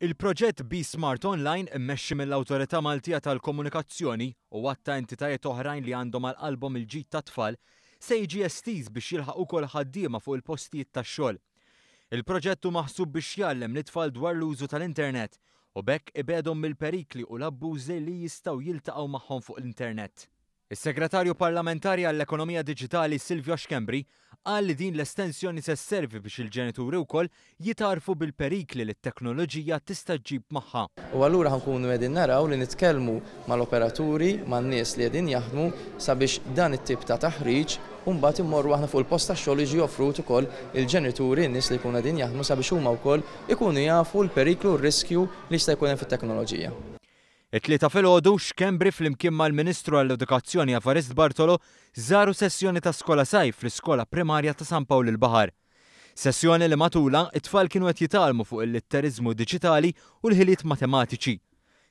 Il-proġett Be Smart Online immexxi mill-Awtorità Maltija tal-Komunikazzjoni u għadd ta' entitajiet oħrajn li għandhom għal qalbhom il-ġid tat-tfal, se jiġi estiż biex jilħaq ukoll ħaddiema fuq il-postijiet tax-xogħol. Il-proġett hu maħsub biex jgħallem lit-tfal dwar l-użu tal-internet u b'hekk ibegħdhom mill-perikli u l-abbużi li jistgħu jiltaqgħu magħhom fuq l-internet. Is-Segretarju Parlamentari għall-Ekonomija Diġitali Silvio Schembri qal li din l-estensjoni se sservi biex il-ġenituri wkoll jitgħarrfu bil-perikli li t-teknoloġija tista' ġġib magħha. U allura ħa nkunu qegħdin naraw li nitkellmu mal-operaturi, man-nies li qegħdin jaħdmu sabiex dan it-tip ta' taħriġ u mbagħad immorru aħna fuq il-post tax-xogħol jiġi offrut ukoll il-ġenituri, in-nies li jkunu qegħdin jaħdmu sabiex huma wkoll ikunu jafu l-periklu u r-riskju li jista' jkun hemm fit-teknoloġija. It-Tlieta filgħodu, Schembri flimkien mal-Ministru għall-Edukazzjoni Evarist Bartolo żaru sessjoni ta' Skola Sajf fl-Iskola Primarja ta' San Pawl il-Baħar. Sessjoni li matulha t-tfal kienu qed jitgħallmu fuq il-litteriżmu diġitali u l-ħiliet matematiċi.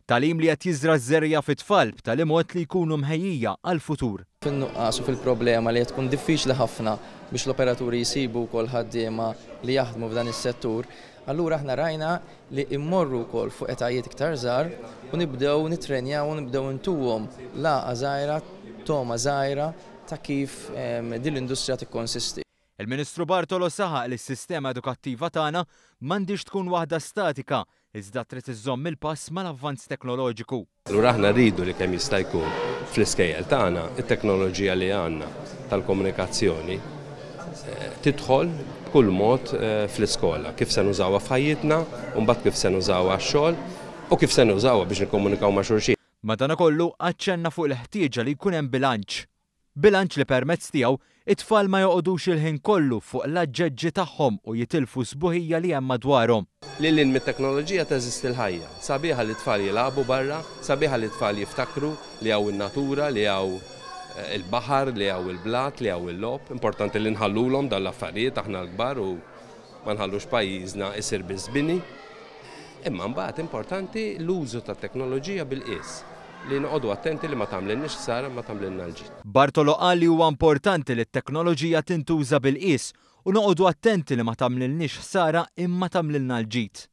Tagħlim li qed jiżra' ż-żerriegħa fit-tfal b'tali mod li jkunu mħejjija għall-futur. Fin-nuqqas u fil-problema li qed tkun diffiċli ħafna biex l-operaturi jsibu wkoll ħaddiema li jaħdmu f'dan is-settur, allura aħna rajna li mmorru wkoll fuq etajiet iktar żgħar u nibdew nittrenjaw u nibdew intuhom lagħqa żgħira, togħma żgħira ta' kif din l-industrija tikkonsisti. Il-Ministru Bartolo saħaq li s-sistema edukattiva tagħna m'għandhiex tkun waħda statika iżda trid iżżomm il-pass mal-avvanz teknoloġiku. Allura aħna rridu li kemm jista' jkun fl-iskejjel tagħna it-teknoloġija li għandna tal-komunikazzjoni tidħol b'kull mod fl-iskola, kif se nużawha f'ħajjitna u mbagħad kif se nużawha għax-xogħol u kif se nużawha biex nikkomunikaw ma' xulxin. Madanakollu aċċenna fuq il-ħtieġa li jkun hemm bilanċ. Bilanċ li permezz tiegħu, it-tfal ma joqogħdux il-ħin kollu fuq l-aġġeġġi tagħhom u jitilfu s-sbuħija li hemm madwarhom. Lil hinn mit-teknoloġija teżisti l-ħajja. Sabiħa li t-tfal jilagħbu barra, sabiħa li t-tfal jiftakru li hawn in-natura, li hawn il-baħar, li hawn il-blat, li hawn il-logħob. Importanti li nħallulhom dawn l-affarijiet aħna l-kbar u ma nħallux pajjiżna isir biss bini. Imma mbagħad importanti l-użu tat-teknoloġija bil-qies, li noqogħdu attenti li ma tagħmlilniex ħsara imma tagħmlilna l-ġid. Bartolo qal li huwa importanti li t-teknoloġija tintuża bil-qies u noqogħdu attenti li ma tagħmlilniex ħsara imma tagħmlilna l-ġid.